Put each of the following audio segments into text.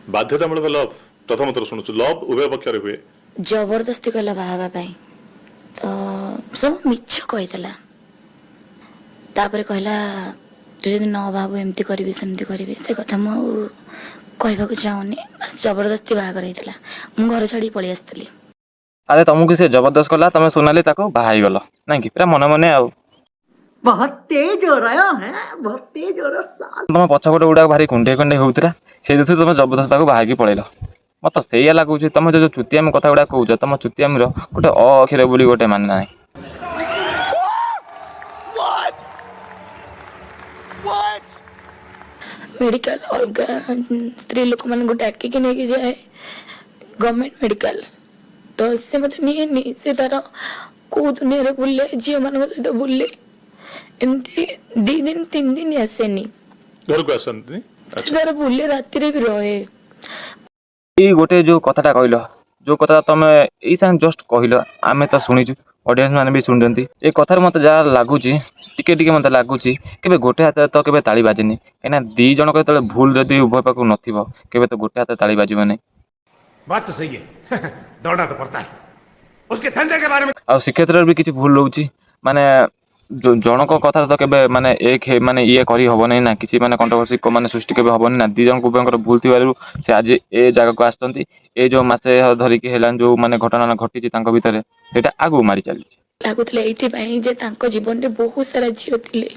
ବାଧ୍ୟତାମୂଳକ ଲଭ୍ ପ୍ରଥମ ଥର ଶୁଣୁଛୁ। ଲଭ୍ ଉଭୟ ପକ୍ଷରେ ହୁଏ। ଜବରଦସ୍ତି କଲା ବାହା ହେବା ପାଇଁ, ତ ସବୁ ମିଛ କହିଦେଲା। ତାପରେ କହିଲା, ତୁ ଯଦି ନ ଭାବୁ, ଏମିତି କରିବି, ସେମିତି କରିବି। ସେ କଥା ମୁଁ ଆଉ କହିବାକୁ ଚାହୁଁନି। ବାସ୍, ଜବରଦସ୍ତି ବାହାଘର ହେଇଥିଲା। ମୁଁ ଘର ଛାଡ଼ିକି ପଳେଇ ଆସିଥିଲି। ଆରେ, ତମକୁ ସେ ଜବରଦସ୍ତ କଲା, ତମେ ସୋନାଲି ତାକୁ ବାହା ହେଇଗଲ, ନାଇଁ କି? ପୁରା ମନେ ମନେ ଆଉ। बहुत तेज हो रहा है, बहुत तेज हो रहा साल। ତମ ପଛପଟ ଗୁଡାକ ଭାରି କୁଣ୍ଢେଇ କୁଣ୍ଢେଇ ହଉଥିଲା, ସେଇ ଦୃଷ୍ଟିରୁ ତମେ ଜବରଦସ୍ତ ତାକୁ ବାହା ହେଇକି ପଳେଇଲ। ମତେ ସେଇଆ ଲାଗୁଛି। ତମେ ଯୋଉ ଯୋଉ ଚୁତିଆମି କଥା ଗୁଡାକ କହୁଛ, ତମ ଚୁତିଆମିର ଗୋଟେ ଅ ଅକ୍ଷର ବୋଲି ଗୋଟେ ମାନେ ନାହିଁ। What? What? Medical ଅଲଗା ସ୍ତ୍ରୀ ଲୋକମାନଙ୍କୁ ଡାକିକି ନେଇକି ଯାଏ ଗଭର୍ଣ୍ଣମେଣ୍ଟ ମେଡିକାଲ। ତ ସେ ମତେ ନିଏନି। ସେ ତାର କୋଉ ଦୁନିଆରେ ବୁଲେ, ଝିଅମାନଙ୍କ ସହିତ ବୁଲେ। ଏମିତି 2 ଦିନ 3 ଦିନ ଆସେନି। ଘରକୁ ଆସନ୍ତିନି? ସେ ତାର ବୁଲେ, ରାତିରେ ବି ରହେ। ଏଇ ଗୋଟେ ଯୋଉ କଥାଟା କହିଲ, ଯୋଉ କଥା ତମେ ଏଇ ସାଙ୍ଗେ ଜଷ୍ଟ କହିଲ, ଆମେ ତ ଶୁଣିଛୁ, ଅଡିଏନ୍ସ ମାନେ ବି ଶୁଣିଛନ୍ତି। ଏ କଥାରୁ ମତେ ଯାହା ଲାଗୁଛି, ଟିକେ ଟିକେ ମତେ ଲାଗୁଛି, କେବେ ଗୋଟେ ହାତରେ ତ କେବେ ତାଳି ବାଜେନି। କାହିଁକିନା ଦି ଜଣଙ୍କ ଯେତେବେଳେ ଭୁଲ ଯଦି ଉଭୟ ପାଖକୁ ନଥିବ, କେବେ ତ ଗୋଟେ ହାତରେ ତାଳି ବାଜିବନି। बात तो सही है। दौड़ना तो पड़ता है उसके धंधे के बारे में। ଆଉ ଶ୍ରୀକ୍ଷେତ୍ରରେ ବି କିଛି ଭୁଲ ରହୁଛି। ମାନେ ଜଣଙ୍କ କଥା ତ କେବେ ମାନେ ଏକ ମାନେ ଇଏ କରି ହବନି ନା, କିଛି ମାନେ କଣ୍ଟ୍ରୋଭର୍ସି ମାନେ ସୃଷ୍ଟି କେବେ ହବନି ନା। ଦି ଜଣଙ୍କ ଉଭୟଙ୍କର ଭୁଲ ଥିବାରୁ ସେ ଆଜି ଏ ଜାଗାକୁ ଆସିଛନ୍ତି। ଏ ଯୋଉ ମାସେ ଧରିକି ହେଲାଣି, ଯୋଉ ମାନେ ଘଟଣା ଘଟିଛି ତାଙ୍କ ଭିତରେ, ସେଇଟା ଆଗକୁ ମାଡ଼ି ଚାଲିଛି। ଲାଗୁଥିଲା ଏଇଥିପାଇଁ ଯେ ତାଙ୍କ ଜୀବନରେ ବହୁତ ସାରା ଝିଅ ଥିଲେ।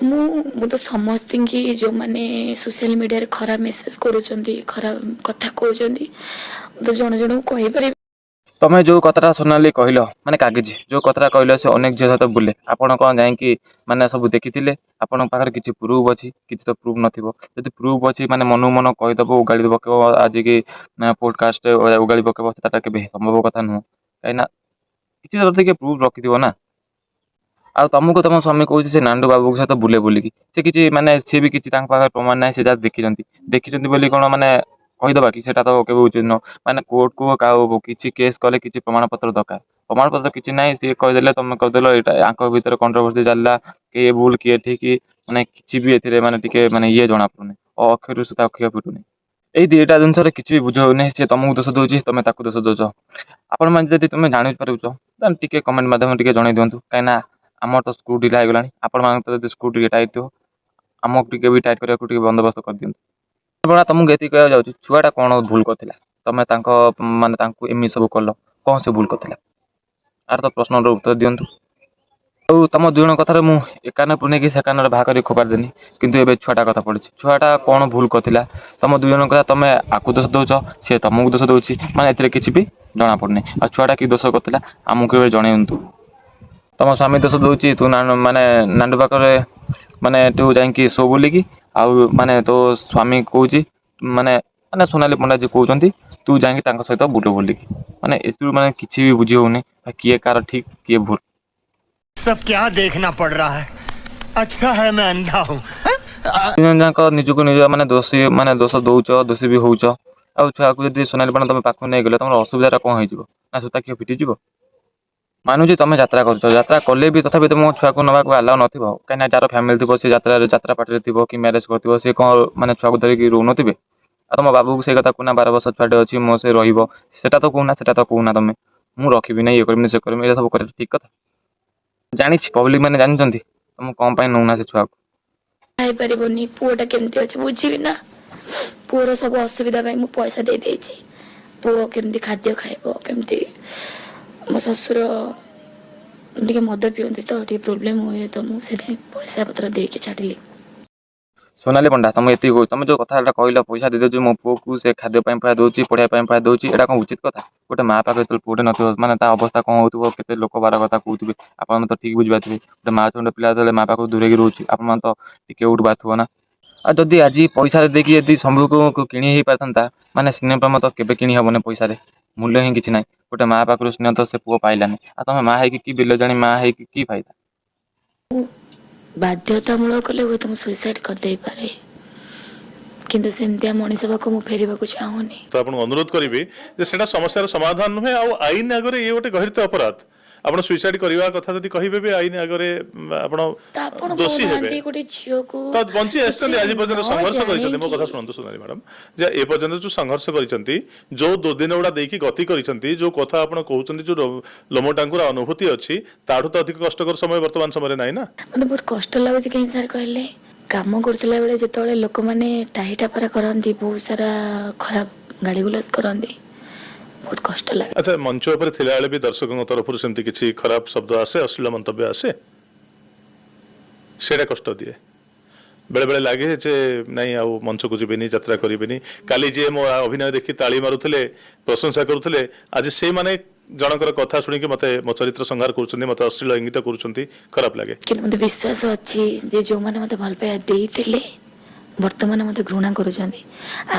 ମୁଁ ତ ସମସ୍ତିଙ୍କି, ଯୋଉମାନେ ସୋସିଆଲ ମିଡିଆରେ ଖରାପ ମେସେଜ କରୁଛନ୍ତି, ଖରାପ କଥା କହୁଛନ୍ତି, ମୁଁ ତ ଜଣ ଜଣଙ୍କୁ କହିପାରିବି। ତମେ ଯୋଉ କଥାଟା ସୋନାଲି କହିଲ, ମାନେ କାଗିଜି ଯୋଉ କଥାଟା କହିଲ, ସେ ଅନେକ ଝିଅ ସହିତ ବୁଲେ, ଆପଣ କଣ ଯାଇକି ମାନେ ସବୁ ଦେଖିଥିଲେ? ଆପଣଙ୍କ ପାଖରେ କିଛି ପ୍ରୁଫ୍ ଅଛି? କିଛି ତ ପ୍ରୁଫ୍ ନଥିବ। ଯଦି ପ୍ରୁଫ୍ ଅଛି, ମାନେ ମନକୁ ମନ କହିଦବ, ଉଗାଳି ପକେଇବ, ଆଜିକି ପୋଡକାଷ୍ଟ ଉଗାଳି ପକେଇବ, ସେଟା କେବେ ସମ୍ଭବ କଥା ନୁହଁ। କାହିଁକିନା କିଛି ତ ଟିକେ ପ୍ରୁଫ୍ ରଖିଥିବ ନା। ଆଉ ତମକୁ ତମ ସ୍ୱାମୀ କହୁଛି ସେ ନାଣ୍ଡୁ ବାବୁଙ୍କ ସହିତ ବୁଲେ ବୁଲିକି, ସେ କିଛି ମାନେ ସିଏ ବି କିଛି ତାଙ୍କ ପାଖରେ ପ୍ରମାଣ ନାହିଁ। ସେ ଯାହା ଦେଖିଛନ୍ତି ଦେଖିଛନ୍ତି ବୋଲି କଣ ମାନେ କହିଦବା କି? ସେଇଟା ତ କେବେ ଉଚିତ ନୁହଁ। ମାନେ କୋର୍ଟକୁ କାହା କିଛି କେସ୍ କଲେ କିଛି ପ୍ରମାଣପତ୍ର ଦରକାର। ପ୍ରମାଣପତ୍ର କିଛି ନାହିଁ, ସିଏ କହିଦେଲେ, ତମେ କହିଦେଲ। ଏଇଟା ୟାଙ୍କ ଭିତରେ କଣ୍ଟ୍ରୋଭର୍ସି ଚାଲିଲା, କିଏ ଭୁଲ କିଏ ଠିକ, ମାନେ କିଛି ବି ଏଥିରେ ମାନେ ଟିକେ ମାନେ ଇଏ ଜଣା ପଡୁନି। ଅ ଅକ୍ଷରୁ ସୁତା ଅକ୍ଷର ଫିଟୁନି। ଏଇ ଦିଟା ଜିନିଷରେ କିଛି ବି ବୁଝି ହଉନି। ସିଏ ତମକୁ ଦୋଷ ଦଉଛି, ତମେ ତାକୁ ଦୋଷ ଦଉଛ। ଆପଣମାନେ ଯଦି ତମେ ଜାଣିପାରୁଛ, ତାହେଲେ ଟିକେ କମେଣ୍ଟ ମାଧ୍ୟମରେ ଟିକେ ଜଣେଇ ଦିଅନ୍ତୁ। କାହିଁକିନା ଆମର ତ ସ୍କ୍ରୁ ଢିଲା ହେଇଗଲାଣି, ଆପଣମାନଙ୍କ ତ ଯଦି ସ୍କ୍ରୁ ଟିକେ ଟାଇଟ୍ ଥିବ, ଆମକୁ ଟିକେ ବି ଟାଇଟ୍ କରିବାକୁ ଟିକେ ବନ୍ଦୋବସ୍ତ କରିଦିଅନ୍ତୁ। ଆପଣ, ତମକୁ ଏତିକି କହିବାକୁ ଯାଉଛି, ଛୁଆଟା କ'ଣ ଭୁଲ କରିଥିଲା? ତମେ ତାଙ୍କ ମାନେ ତାଙ୍କୁ ଏମିତି ସବୁ କଲ, କ'ଣ ସେ ଭୁଲ କରିଥିଲା? ଆର ତ ପ୍ରଶ୍ନର ଉତ୍ତର ଦିଅନ୍ତୁ। ଆଉ ତମ ଦୁଇ ଜଣ କଥାରେ ମୁଁ ଏ କାନରେ ନେଇକି ସେ କାନରେ ବାହାର କରିକି ଫୋପାଡ଼ି ଦେନି, କିନ୍ତୁ ଏବେ ଛୁଆଟା କଥା ପଡ଼ିଛି। ଛୁଆଟା କ'ଣ ଭୁଲ କରିଥିଲା? ତମ ଦୁଇ ଜଣଙ୍କ କଥା, ତମେ ଆକୁ ଦୋଷ ଦଉଛ, ସିଏ ତମକୁ ଦୋଷ ଦଉଛି, ମାନେ ଏଥିରେ କିଛି ବି ଜଣା ପଡ଼ୁନି। ଆଉ ଛୁଆଟା କି ଦୋଷ କରିଥିଲା, ଆମକୁ ଏବେ ଜଣେଇନ୍ତୁ। ତମ ସ୍ୱାମୀ ଦୋଷ ଦଉଛି, ତୁ ମାନେ ନାଣ୍ଡୁ ପାଖରେ ମାନେ ତୁ ଯାଇକି ଶୋ ବୋଲିକି। ଆଉ ମାନେ ତୋ ସ୍ୱାମୀ କହୁଛି, ମାନେ ମାନେ ସୋନାଲି ପଣ୍ଡା ଯିଏ କହୁଛନ୍ତି, ତୁ ଯାଇକି ତାଙ୍କ ସହିତ ବୁଲ ବୋଲିକି। ମାନେ ଏଥିରୁ ମାନେ କିଛି ବି ବୁଝି ହଉନି କିଏ କାହାର ଠିକ, କିଏ ଭୁଲ। सब क्या देखना पड़ रहा है? अच्छा है मैं अंधा हूँ। ଦୁଇ ଜଣ ଯାକ ନିଜକୁ ନିଜ ମାନେ ଦୋଷୀ, ମାନେ ଦୋଷ ଦଉଛ, ଦୋଷୀ ବି ହଉଛ। ଆଉ ଛୁଆକୁ ଯଦି ସୋନାଲି ପଣ୍ଡା ତମେ ପାଖକୁ ନେଇଗଲେ, ତମର ଅସୁବିଧାଟା କ'ଣ ହେଇଯିବ ନା ସୂତା ଖିଅ ଫିଟିଯିବ? ମାନୁଛି ତମେ ଯାତ୍ରା କରୁଛ, ଯାତ୍ରା କଲେ ବି ତଥାପି ତମ ଛୁଆକୁ ନେବାକୁ ଆଲାଉ ନଥିବ। କାହିଁକିନା ଯାହାର ଫ୍ୟାମିଲି ଥିବ, ସେ ଯାତ୍ରାରେ ଯାତ୍ରା ପାର୍ଟିରେ ଥିବ କି ମ୍ୟାରେଜ୍ କରିଥିବ, ସେ କ'ଣ ମାନେ ଛୁଆକୁ ଧରିକି ରହୁନଥିବେ? ଆଉ ତମ ବାବୁକୁ ସେଇ କଥା କୁହନା, 12 ବର୍ଷ ଛୁଆଟେ ଅଛି ମୋ, ସେ ରହିବ, ସେଟା ତ କହୁନା। ସେଟା ତ କହୁନା ତମେ, ମୁଁ ରଖିବି ନାହିଁ, ଇଏ କରିବିନି, ସେ କରିବି, ଏଇଟା ସବୁ କରିବା ଠିକ୍ କଥା? ଜାଣିଛି, ପବ୍ଲିକ ମାନେ ଜାଣିଛନ୍ତି ତମକୁ କ'ଣ ପାଇଁ ନଉନା ସେ ଛୁଆକୁ। ଖାଇପାରିବନି, ପୁଅଟା କେମିତି ଅଛି ବୁଝିବି ନା। ପୁଅର ସବୁ ଅସୁବିଧା ପାଇଁ ମୁଁ ପଇସା ଦେଇ ଦେଇଛି। ପୁଅ କେମିତି ଖାଦ୍ୟ ଖାଇବ, କେମିତି। ମୋ ଶ୍ୱଶୁର ଟିକେ ମଦ ପିଅନ୍ତି, ତ ଟିକେ ପ୍ରୋବ୍ଲେମ ହୁଏ, ତ ମୁଁ ସେଥିପାଇଁ ପଇସା ପତ୍ର ଦେଇକି ଛାଡ଼ିଲି। ସୋନାଲି ପଣ୍ଡା, ତମେ ଏତିକି କହୁଛି, ତମେ ଯୋଉ କଥାଟା କହିଲ, ପଇସା ଦେଇଦେଉଛି ମୋ ପୁଅକୁ, ସେ ଖାଦ୍ୟ ପାଇଁ ପଇସା ଦଉଛି, ପଢ଼ିବା ପାଇଁ ପଇସା ଦଉଛି, ଏଇଟା କ'ଣ ଉଚିତ କଥା? ଗୋଟେ ମା ପାଖରେ ଯେତେବେଳେ ପୁଅଟେ ନଥିବ, ମାନେ ତା ଅବସ୍ଥା କ'ଣ ହଉଥିବ, କେତେ ଲୋକ ବାର କଥା କହୁଥିବେ, ଆପଣ ତ ଠିକ୍ ବୁଝିପାରୁଥିବେ। ଗୋଟେ ମା ଛୋଟ ପିଲା ଯେତେବେଳେ ମା ପାଖରୁ ଦୂରେଇକି ରହୁଛି, ଆପଣମାନେ ତ ଟିକେ ଉଠୁ ବାଥିବ ନା। ଆଉ ଯଦି ଆଜି ପଇସାରେ ଦେଇକି ଯଦି ସବୁକୁ କିଣି ହେଇପାରିଥାନ୍ତା, ମାନେ ସ୍ନେହ ପ୍ରେମ ତ କେବେ କିଣି ହବନି ପଇସାରେ, ମୂଲ୍ୟ ହିଁ କିଛି ନାହିଁ। ଗୋଟେ ମା ପାଖରୁ ସ୍ନେହ ତ ସେ ପୁଅ ପାଇଲାନି। ଆଉ ତମେ ମା ହେଇକି କି ବିଲଜାଣି ମା ହେଇକି କି ଫାଇଦା? ବାଧ୍ୟତାମୂଳକ କଲେ ହୁଏତ ମୁଁ ସୁଇସାଇଡ୍ କରିଦେଇପାରେ, କିନ୍ତୁ ସେମିତିଆ ମଣିଷ ପାଖକୁ ମୁଁ ଫେରିବାକୁ ଚାହୁଁନି। ତ ଆପଣଙ୍କୁ ଅନୁରୋଧ କରିବି ଯେ ସେଟା ସମସ୍ୟାର ସମାଧାନ ନୁହେଁ। ଆଉ ଆଇନ ଆଗରେ ଇଏ ଗୋଟେ ଗର୍ହିତ ଅପରାଧ। ଆପଣ ସୁଇସାଇଡ୍ କରିବା କଥା ଯଦି କହିବେ ବି ଆଇନ ଆଗରେ ଆପଣ ତ ଆପଣ ଦୋଷୀ ହେବେ। କହୁନାହାନ୍ତି, ଗୋଟେ ଝିଅକୁ ତ ବଞ୍ଚି ଆସିଛନ୍ତି କିଛି ଆଜି ପର୍ଯ୍ୟନ୍ତ, ନ ସଂଘର୍ଷ କରିଛନ୍ତି। ମୋ ଜାଣିକି କଥା ଶୁଣନ୍ତୁ ସୋନାଲି ମ୍ୟାଡାମ, ଯେ ଏ ପର୍ଯ୍ୟନ୍ତ ଯୋଉ ସଂଘର୍ଷ କରିଛନ୍ତି, ଯୋଉ ଦୁର୍ଦିନ ଗୁଡା ଦେଇକି ଗତି କରିଛନ୍ତି, ଯୋଉ କଥା ଆପଣ କହୁଛନ୍ତି, ଯୋଉ ଲୋମଟାଙ୍କୁରା ଅନୁଭୂତି ଅଛି, ତାଠୁ ତ ଅଧିକ କଷ୍ଟକର ସମୟ ବର୍ତ୍ତମାନ ସମୟରେ ନାହିଁ ନା। ମୋତେ ବହୁତ କଷ୍ଟ ଲାଗୁଛି। କାହିଁକି ସାର୍ କହିଲେ, କାମ କରୁଥିଲା ବେଳେ ଯେତେବେଳେ ଲୋକମାନେ ଟାହି ଟାପରା କରନ୍ତି, ବହୁତ ସାରା ଖରାପ ଗାଳି ଗୁଲଜ କରନ୍ତି, ବହୁତ କଷ୍ଟ ଲାଗେ। ଆଚ୍ଛା, ମଞ୍ଚ ଉପରେ ଥିଲାବେଳେ ବି ଦର୍ଶକଙ୍କ ତରଫରୁ ସେମିତି କିଛି ଖରାପ ଶବ୍ଦ ଆସେ, ଅଶ୍ଳୀଳ ମନ୍ତବ୍ୟ ଆସେ, ସେଇଟା କଷ୍ଟ ଦିଏ। ବେଳେବେଳେ ଲାଗେ ଯେ ନାଇଁ, ଆଉ ମଞ୍ଚକୁ ଯିବିନି, ଯାତ୍ରା କରିବିନି। କାଲି ଯିଏ ମୋ ଅଭିନୟ ଦେଖି ତାଳି ମାରୁଥିଲେ, ପ୍ରଶଂସା କରୁଥିଲେ, ଆଜି ସେଇମାନେ ଜଣଙ୍କର କଥା ଶୁଣିକି ମତେ ମୋ ଚରିତ୍ର ସଂହାର କରୁଛନ୍ତି, ମତେ ଅଶ୍ଳୀଳ ଇଙ୍ଗିତ କରୁଛନ୍ତି, ଖରାପ ଲାଗେ। କିନ୍ତୁ ମୋତେ ବିଶ୍ୱାସ ଅଛି ଯେ ଯେଉଁମାନେ ମୋତେ ଭଲ ପାଇବା ଦେଇଥିଲେ, ବର୍ତ୍ତମାନ ମୋତେ ଘୃଣା କରୁଛନ୍ତି,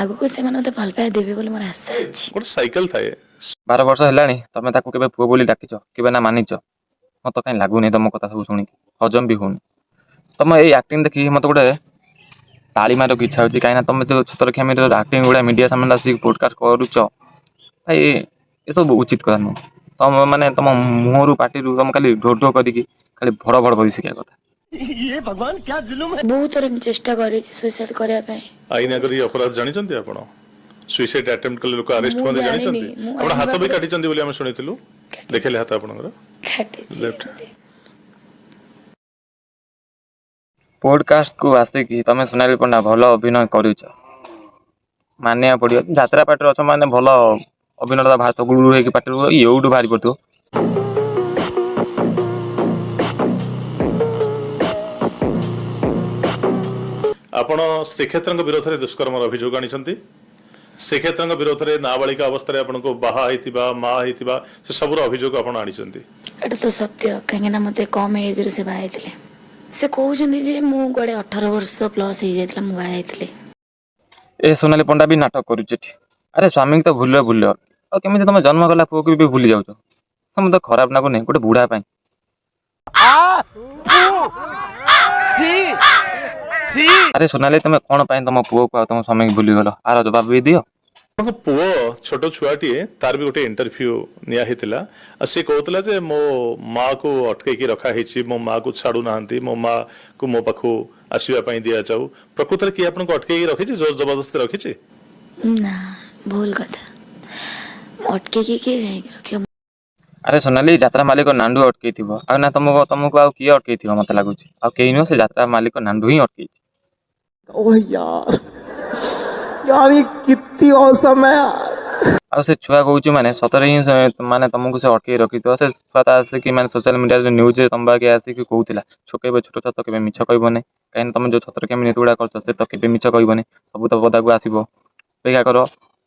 ଆଗକୁ ସେମାନେ ମୋତେ ଭଲ ପାଇବା ଦେବେ ବୋଲି ମୋର ଆଶା ଅଛି। ଗୋଟେ ସାଇକେଲ ଥାଏ। 12 ବର୍ଷ ହେଲାଣି, ତମେ ତାକୁ କେବେ ପୁଅ ବୋଲି ଡାକିଛ କେବେ ନା ମାନିଛ? ମତେ କାହିଁ ଲାଗୁନି। ତମ କଥା ସବୁ ଶୁଣିକି ହଜମ ବି ହଉନି। ତମ ଏଇ ଆକ୍ଟିଂ ଦେଖିକି ମତେ ଗୋଟେ ତାଳି ମାରିବାକୁ ଇଚ୍ଛା ହଉଛି, କାହିଁକିନା ତମେ ଯୋଉ ଛତର କ୍ଷମିର ଆକ୍ଟିଂ ଗୁଡ଼ା ମିଡ଼ିଆ ସାମ୍ନାରେ ଆସିକି ପୋଡ଼କାଷ୍ଟ କରୁଛ ଭାଇ, ଏସବୁ ଉଚିତ କଥା ନୁହଁ। ତମ ମାନେ ତମ ମୁହଁରୁ ପାଟିରୁ ତମ ଖାଲି ଢୋ ଢୋ କରିକି ଖାଲି ଭଡ଼ ଭଡ଼ କରି ଶିଖିବା କଥା। ये भगवान क्या जुलुम है। ବହୁତ ଥର ମୁଁ ଚେଷ୍ଟା କରିଛି ସୁଇସାଇଡ୍ କରିବା ପାଇଁ। ଆଇନ ଆଗରେ ଏଇ ଅପରାଧ ଜାଣିଛନ୍ତି ଆପଣ? ସୁଇସାଇଡ୍ ଆଟେମ୍ପ୍ଟ କଲେ ଲୋକ ଆରେଷ୍ଟ ମୁଁ ହୁଅନ୍ତି, ଜାଣିନି। ଜାଣିଛନ୍ତି? ମୁଁ ଆପଣ ଆଇନ ହାତ ବି ପାଖରେ- କାଟିଛନ୍ତି ବୋଲି ଆମେ ଶୁଣିଥିଲୁ। ଦେଖିଲେ ହାତ ଆପଣଙ୍କର? କାଟିଛି। Left. ପୋଡ଼କାଷ୍ଟକୁ ଆସିକି ତମେ ସୋନାଲି ପଣ୍ଡା ଭଲ ଅଭିନୟ କରୁଛ, ମାନିବାକୁ ପଡ଼ିବ। ଯାତ୍ରା ପାର୍ଟିରେ ଅଛ ମାନେ ଭଲ ଅଭିନୟଟା ବାହାର, ଗୁଳୁ ହେଇକି ପାଟିରୁ ଏଉଠୁ ବାହାରି ପଡୁଥିବ। ଆପଣ ଶ୍ରୀକ୍ଷେତ୍ରଙ୍କ ବିରୋଧରେ ଦୁଷ୍କର୍ମର ଅଭିଯୋଗ ଆଣିଛନ୍ତି। ଶ୍ରୀକ୍ଷେତ୍ରଙ୍କ ବିରୋଧରେ ନାବାଳିକା ଅବସ୍ଥାରେ ଆପଣଙ୍କୁ ବାହା ହେଇଥିବା, ମା ହେଇଥିବା, ସେ ସବୁର ଅଭିଯୋଗ ଆପଣ ଆଣିଛନ୍ତି। ଏଇଟା ତ ସତ୍ୟ, କାହିଁକି ନା ମୋତେ କମ୍ ଏଜ୍ରୁ ସେ ବାହା ହେଇଥିଲେ। ସେ କହୁଛନ୍ତି ଯେ ମୁଁ କୁଆଡ଼େ 18 ବର୍ଷ ପ୍ଲସ୍ ହେଇଯାଇଥିଲା ମୁଁ ବାହା ହେଇଥିଲି। ଏ ସୋନାଲି ପଣ୍ଡା ବି ନାଟକ କରୁଛି ଏଠି। ଆରେ, ସ୍ୱାମୀକି ତ ଭୁଲ ଭୁଲ, ଆଉ କେମିତି ତମେ ଜନ୍ମ କଲା ପୁଅକୁ ବି ଭୁଲି ଯାଉଛ? ତମେ ତ ଖରାପ ଲାଗୁନି ଗୋଟେ ବୁଢା ପାଇଁ? ଆରେ ସୋନାଲି, ତମେ କଣ ପାଇଁ ତମ ପୁଅକୁ ଆଉ ତମ ସ୍ୱାମୀକି ଭୁଲିଗଲ? ଆର ଜବାବ ବି ଦିଅ। ଆପଣଙ୍କ ପୁଅ ଛୋଟ ଛୁଆଟିଏ, ତାର ବି ଗୋଟେ ଇଣ୍ଟରଭ୍ୟୁ ନିଆ ହେଇଥିଲା ଆଉ ସେ କହୁଥିଲା ଯେ ମୋ ମାକୁ ଅଟକେଇକି ରଖା ହେଇଛି, ମୋ ମାକୁ ଛାଡୁନାହାନ୍ତି, ମୋ ମାକୁ ମୋ ପାଖକୁ ଆସିବା ପାଇଁ ଦିଆଯାଉ। ପ୍ରକୃତରେ କିଏ ଆପଣଙ୍କୁ ଅଟକେଇକି ରଖିଛି, ଜୋର ଜବରଦସ୍ତି ରଖିଛି? ନା, ଭୁଲ କଥା। ଅଟକେଇକି କିଏ କାହିଁକି ରଖିବ? ଆରେ ସୋନାଲି, ଯାତ୍ରା ମାଲିକ ନାଣ୍ଡୁ ଅଟକେଇଥିବ ଆଉ ନା ତମକୁ ଆଉ କିଏ ଅଟକେଇଥିବ? ମତେ ଲାଗୁଛି ଆଉ କେହି ନୁହଁ, ସେ ଯାତ୍ରା ମାଲିକ ନାଣ୍ଡୁ ହିଁ ଅଟକେଇଛି। ओह यार, यार, ये कितनी औसम है यार। ଆଉ ସେ ଛୁଆ କହୁଛି ମାନେ ସତରେ ହିଁ ସେ ମାନେ ତମକୁ ସେ ଅଟକେଇ ରଖିଥିବ। ସେ ଛୁଆ ତ ଆସିକି ମାନେ ସୋସିଆଲ ମିଡ଼ିଆରେ ନ୍ୟୁଜ୍ରେ ତମ ପାଖେ ଆସିକି କହୁଥିଲା। କେବେ ଛୋଟ ଛୁଆ ତ କେବେ ମିଛ କହିବନି, କାହିଁକିନା ତମେ ଯୋଉ ଛତର କେମିତି ଗୁଡ଼ା କରୁଛ, ସେ ତ କେବେ ମିଛ କହିବନି। ସବୁ ତ ପଦାକୁ ଆସିବ। ଅପେକ୍ଷା କର,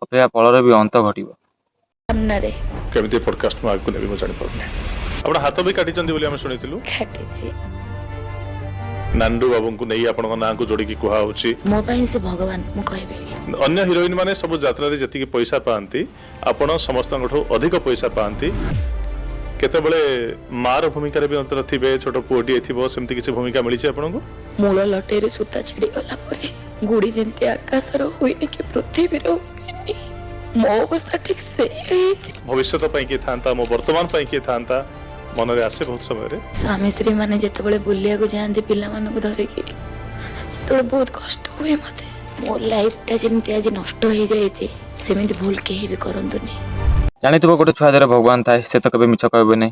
ଅପେକ୍ଷା ଫଳରେ ବି ଅନ୍ତ ଘଟିବ। ସାମ୍ନାରେ। କେମିତି ପଡକାଷ୍ଟ ମୁଁ ଆଗକୁ ନେବି ମୁଁ ଜାଣିପାରୁନି। ଆପଣ ହାତ ବି କାଟିଛନ୍ତି ବୋଲି ଆମେ ଶୁଣିଥିଲୁ। କାଟିଛି। ନାଣ୍ଡୁ ବାବୁଙ୍କୁ ନେଇ ଆପଣଙ୍କ ନାଁକୁ ଯୋଡ଼ିକି କୁହାହଉଛି। ମୋ ପାଇଁ ସେ ଭଗବାନ ମୁଁ କହିବି। ଅନ୍ୟ ହିରୋଇନ ମାନେ ସବୁ ଯାତ୍ରାରେ ଯେତିକି ପଇସା ପାଆନ୍ତି, ଆପଣ ସମସ୍ତଙ୍କଠୁ ଅଧିକ ପଇସା ପାଆନ୍ତି। କେତେବେଳେ ମାର ଭୂମିକାରେ ବି ଅନ୍ତର ଥିବେ, ଛୋଟ ପୁଅଟିଏ ଥିବ, ସେମିତି କିଛି ଭୂମିକା ମିଳିଛି ଆପଣଙ୍କୁ? ମୂଳ ଲଟେଇରୁ ସୂତା ଛିଡ଼ିଗଲା ପରେ ଗୁଡ଼ି ଯେମିତି ଆକାଶର ହୁଏନି କି ପୃଥିବୀର ହୁଏନି, ମୋ ଅବସ୍ଥା ଠିକ ସେଇ ହେଇଛି। ଭବିଷ୍ୟତ ପାଇଁ କିଏ ଥାନ୍ତା, ମୋ ବର୍ତ୍ତମାନ ପାଇଁ କିଏ ଥାନ୍ତା, ମନରେ ଆସେ ବହୁତ ସମୟରେ? ସ୍ୱାମୀ ସ୍ତ୍ରୀ ମାନେ ଯେତେବେଳେ ବୁଲିବାକୁ ଯାଆନ୍ତି ପିଲାମାନଙ୍କୁ ଧରିକି, ସେତେବେଳେ ବହୁତ କଷ୍ଟ ହୁଏ ମତେ। ମୋ ଲାଇଫଟା ଯେମିତି ଆଜି ନଷ୍ଟ ହେଇଯାଇଛି, ସେମିତି ଭୁଲ କେହି ବି କରନ୍ତୁନି। ଜାଣିଥିବ, ଗୋଟେ ଛୁଆ ଦେହରେ ଭଗବାନ ଥାଏ। ସେ ତ କେବେ ମିଛ କହିବନି।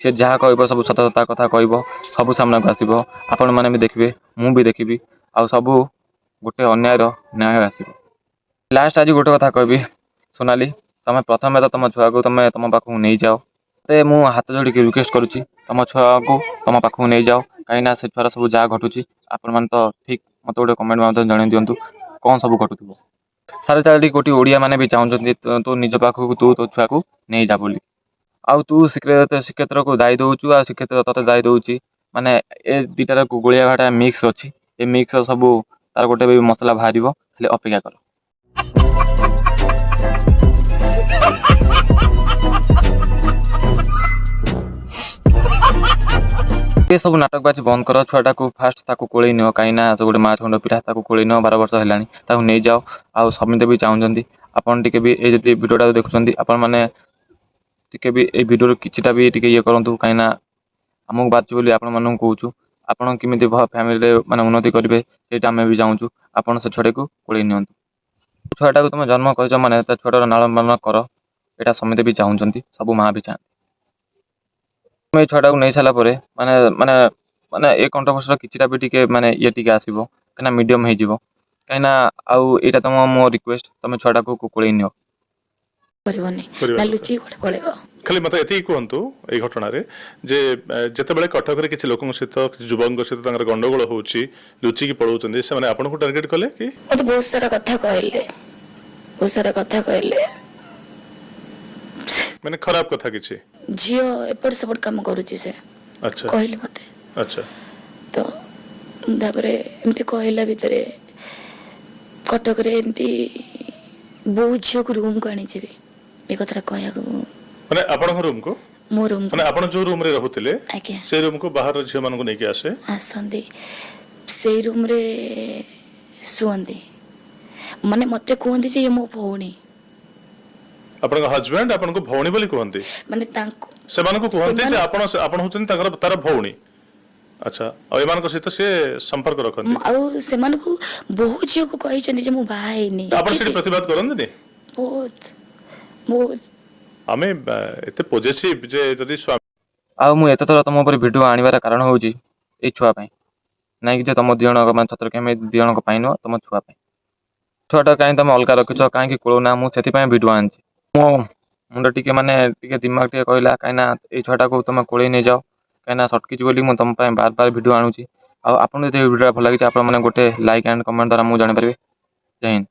ସେ ଯାହା କହିବ ସବୁ ସତ ସତା କଥା କହିବ। ସବୁ ସାମ୍ନାକୁ ଆସିବ, ଆପଣମାନେ ବି ଦେଖିବେ, ମୁଁ ବି ଦେଖିବି, ଆଉ ସବୁ ଗୋଟେ ଅନ୍ୟାୟର ନ୍ୟାୟ ଆସିବ। ଲାଷ୍ଟ ଆଜି ଗୋଟେ କଥା କହିବି ସୋନାଲି, ତମେ ପ୍ରଥମେ ତ ତମ ଛୁଆକୁ ତମେ ତମ ପାଖକୁ ନେଇଯାଅ। ତେ ମୁଁ ହାତ ଯୋଡ଼ିକି ରିକ୍ୱେଷ୍ଟ କରୁଛି, ତମ ଛୁଆକୁ ତମ ପାଖକୁ ନେଇଯାଅ, କାହିଁକିନା ସେ ଛୁଆର ସବୁ ଯାହା ଘଟୁଛି, ଆପଣମାନେ ତ ଠିକ୍ ମୋତେ ଗୋଟେ କମେଣ୍ଟ ମାଧ୍ୟମରେ ଜଣାଇ ଦିଅନ୍ତୁ କ'ଣ ସବୁ ଘଟୁଥିବ। 4.5 କୋଟି ଓଡ଼ିଆ ମାନେ ବି ଚାହୁଁଛନ୍ତି ତୋ ନିଜ ପାଖକୁ ତୁ ତୋ ଛୁଆକୁ ନେଇଯା ବୋଲି। ଆଉ ତୁ ଶ୍ରୀକ୍ଷେତ୍ରକୁ ଦାୟୀ ଦେଉଛୁ ଆଉ ଶ୍ରୀକ୍ଷେତ୍ର ତତେ ଦାୟୀ ଦେଉଛି। ମାନେ ଏ ଦୁଇଟାର ଗୋଳିଆ ଘାଟା ମିକ୍ସ ଅଛି। ଏ ମିକ୍ସର ସବୁ ତାର ଗୋଟେ ବି ମସଲା ବାହାରିବ, ଖାଲି ଅପେକ୍ଷା କର। ଏସବୁ ନାଟକବାଜି ବନ୍ଦ କର। ଛୁଆଟାକୁ ଫାଷ୍ଟ ତାକୁ କୋଳେଇ ନିଅ, କାହିଁକିନା ସେ ଗୋଟେ ମା ଛୁଆଙ୍କ ପିଲା। ତାକୁ କୋଳେଇ ନିଅ, 12 ବର୍ଷ ହେଲାଣି, ତାକୁ ନେଇଯାଅ। ଆଉ ସମସ୍ତେ ବି ଚାହୁଁଛନ୍ତି, ଆପଣ ଟିକେ ବି ଏ ଯଦି ଭିଡ଼ିଓଟା ଦେଖୁଛନ୍ତି ଆପଣମାନେ, ଟିକେ ବି ଏଇ ଭିଡ଼ିଓରୁ କିଛିଟା ବି ଟିକେ ଇଏ କରନ୍ତୁ, କାହିଁକିନା ଆମକୁ ବାଧୁଛି ବୋଲି ଆପଣମାନଙ୍କୁ କହୁଛୁ। ଆପଣ କେମିତି ଫ୍ୟାମିଲିରେ ମାନେ ଉନ୍ନତି କରିବେ, ସେଇଟା ଆମେ ବି ଚାହୁଁଛୁ। ଆପଣ ସେ ଛୁଆଟାକୁ କୋଳେଇ ନିଅନ୍ତୁ। ଛୁଆଟାକୁ ତୁମେ ଜନ୍ମ କରିଛ ମାନେ ତା ଛୁଆଟାର ଲାଳନ ପାଳନ କର। ଏଇଟା ସମସ୍ତେ ବି ଚାହୁଁଛନ୍ତି, ସବୁ ମା ବି ଚାହାନ୍ତି। ତୁମେ ଏଇ ଛୁଆଟାକୁ ନେଇ ସାରିଲା ପରେ ମାନେ ମାନେ ମାନେ ଏ କଣ୍ଟ୍ରୋଭର୍ସିର କିଛିଟା ବି ଟିକେ ମାନେ ଇଏ ଟିକେ ଆସିବ, କାହିଁକିନା ମିଡ଼ିୟମ୍ ହେଇଯିବ। କାହିଁକିନା ଆଉ ଏଇଟା ତମ ମୋ ରିକ୍ୱେଷ୍ଟ, ତମେ ଛୁଆଟାକୁ କୋଳେଇ ନିଅ। କରିବନି କରିବା ନା କଥା। ଲୁଚିକି କୁଆଡେ ପଳେଇବ। ଖାଲି ମତେ ଏତିକି କୁହନ୍ତୁ ଏଇ ଘଟଣାରେ ଯେ ଯେତେବେଳେ କଟକରେ କିଛି ଲୋକଙ୍କ ସହିତ, କିଛି ଯୁବକଙ୍କ ସହିତ ତାଙ୍କର ଗଣ୍ଡଗୋଳ ହଉଛି, ଲୁଚିକି ପଳଉଛନ୍ତି, ସେମାନେ ଆପଣଙ୍କୁ ଟାର୍ଗେଟ କଲେ କି? ମତେ ବହୁତ ସାରା କଥା କହିଲେ, ବହୁତ ସାରା କଥା କହିଲେ। ମାନେ ଖରାପ କଥା କିଛି? ଝିଅ ଏପଟ ସେପଟ କାମ କରୁଛି ସେ କହିଲେ ମତେ। ତ ତାପରେ ଏମିତି କହିଲା ଭିତରେ କଟକରେ ଏମିତି ବହୁତ ଝିଅକୁ ରୁମକୁ ଆଣିଯିବି, ଏ କଥାଟା କହିବାକୁ ମୁଁ ମାନେ ଆପଣଙ୍କ ରୁମକୁ? ମୋ ରୁମକୁ। ମାନେ ଆପଣ ଯୋଉ ରୁମରେ ରହୁଥିଲେ? ଆଜ୍ଞା। ସେ ରୁମକୁ ବାହାର ଝିଅ ମାନଙ୍କୁ ନେଇକି ଆସେ? ଆସନ୍ତି, ସେଇ ରୁମରେ ଶୁଅନ୍ତି। ମାନେ ମତେ କୁହନ୍ତି ଯେ ଇଏ ମୋ ଭଉଣୀ। ଆପଣଙ୍କ ହଜବେଣ୍ଡ ଆପଣଙ୍କୁ ଭଉଣୀ ବୋଲି କୁହନ୍ତି? ମାନେ ତାଙ୍କୁ ସେମାନଙ୍କୁ କୁହନ୍ତି ଯେ ସେମାନେ ଆପଣ ହଉଛନ୍ତି ତାଙ୍କର ତାର ଭଉଣୀ। ଆଚ୍ଛା, ଆଉ ଏମାନଙ୍କ ସହିତ ସେ ସମ୍ପର୍କ ରଖନ୍ତି? ଆଉ ସେମାନଙ୍କୁ ବହୁତ ଝିଅକୁ କହିଛନ୍ତି ଯେ ମୁଁ ବାହା ହେଇନି। ଆପଣ ସେଠି ପ୍ରତିବାଦ କରନ୍ତିନି? ବହୁତ ବହୁତ। ଆମେ ଏତେ ପୋଜେସିଭ ଯେ ଯଦି ସ୍ୱାମୀ ଆଉ ମୁଁ ଏତେ ଥର ତମ ଉପରେ ଭିଡ଼ିଓ ଆଣିବାର କାରଣ ହେଉଛି ଏଇ ଛୁଆ ପାଇଁ, ନାଇଁ କି ଯେ ତମ ଦୁଇ ଜଣଙ୍କ ମାନେ ଛତ୍ରକେମି ଦୁଇ ଜଣଙ୍କ ପାଇଁ ନୁହଁ, ତମ ଛୁଆ ପାଇଁ। ଛୁଆଟା କାହିଁ ତମେ ଅଲଗା ରଖିଛ, କାହିଁକି କୋଳଉନା? ମୁଁ ସେଥିପାଇଁ ଭିଡ଼ିଓ ଆଣିଛି। ମୋ ମୁଣ୍ଡ ଟିକେ ମାନେ ଟିକେ ଦିମାଗ ଟିକେ କହିଲା, କାହିଁକିନା ଏଇ ଛୁଆଟାକୁ ତମେ କୋଳେଇ ନେଇଯାଅ, କାହିଁକିନା ସଟକିଛି ବୋଲି ମୁଁ ତମ ପାଇଁ ବାର ବାର ଭିଡ଼ିଓ ଆଣୁଛି। ଆଉ ଆପଣଙ୍କୁ ଯଦି ଏଇ ଭିଡ଼ିଓଟା ଭଲ ଲାଗିଛି, ଆପଣମାନେ ଗୋଟେ ଲାଇକ୍ ଆଣ୍ଡ କମେଣ୍ଟ ଦ୍ୱାରା ମୁଁ ଜାଣିପାରିବି। ଜୟ ହିନ୍ଦ।